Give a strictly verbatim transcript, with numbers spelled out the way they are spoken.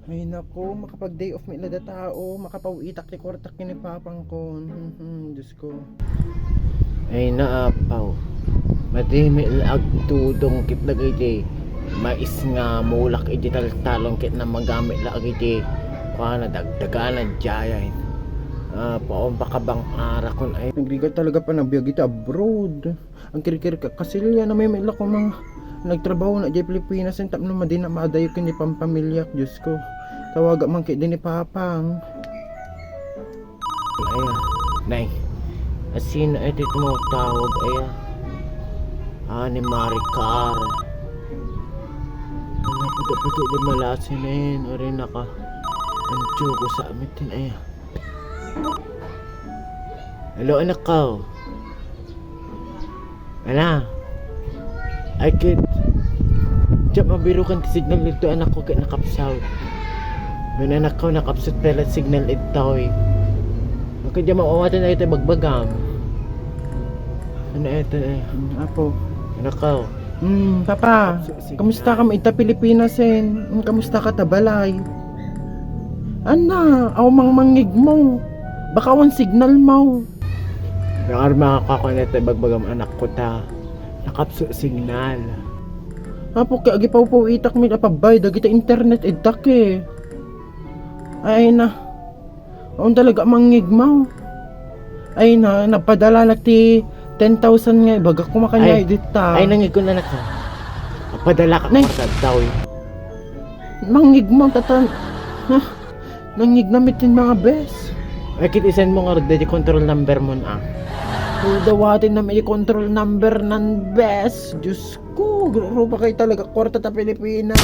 Ay nako, makapag-day off mi la dayta, o, makapaw-itak ti kuartak ken ni papangkon. Hmm, Diyos ko. Ay naapaw. Madimi la agtudong ket dagiti mais nga mulak iti taltalon ket namagamit la agiti kuana dagdaganan diay. Ah, paon pakabang-arakon ay. Nagrigat talaga panagbiag iti abroad. Agkirkir ka, kasilya na may, may lako mga nagtrabaho na diay Pilipinas, tapno madina madayo ken ni pampamiliak, Diyos ko. Tawaga man ket di ni papang. Aya, nay. Asino iti tumawag aya? Ah, ni Maricar. Ano, puto-puto di malasin eh. Uri naka. Ang tsugo sa amin din aya. Hello, anak ko. Ana? Ay, kit. Diyan mabirukan ti signal dito, anak ko, kaya nakapsaw. May anak ko, nakapsat pala signal ito, eh. Bakit diyan mawawatan na ito, bagbagam? Ano ito, eh? Mm, apo. Anak ko. Hmm, papa, kamusta ka ita Pilipinas, eh? Hmm, kamusta ka ta balay? Ana, aw mang mangngeg mo. Baka awan signal mo. Nangarma ka kung ano ito ibagbagam anak ko ta. Nakapso signal. Apo, kaya agipawpaw itak mi apabay, dagita internet, idak eh. Ay na. Awan talaga mangngeg mo. Ay na, napadala na ti ten thousand nga ibaga ko makanya Ay, dita. Ay, nangngeg ko na anak ko. Padala ka Nay. Kwarta, daw eh. Mangngeg mo, tatan. Ha? Nangngeg na mitin mga bes. Ay, kit isend mo nga rod, di control number mo na. Dawatin na may control number nan bes. Diyos ko, grupo kayo talaga. Kwarta ta Pilipinas.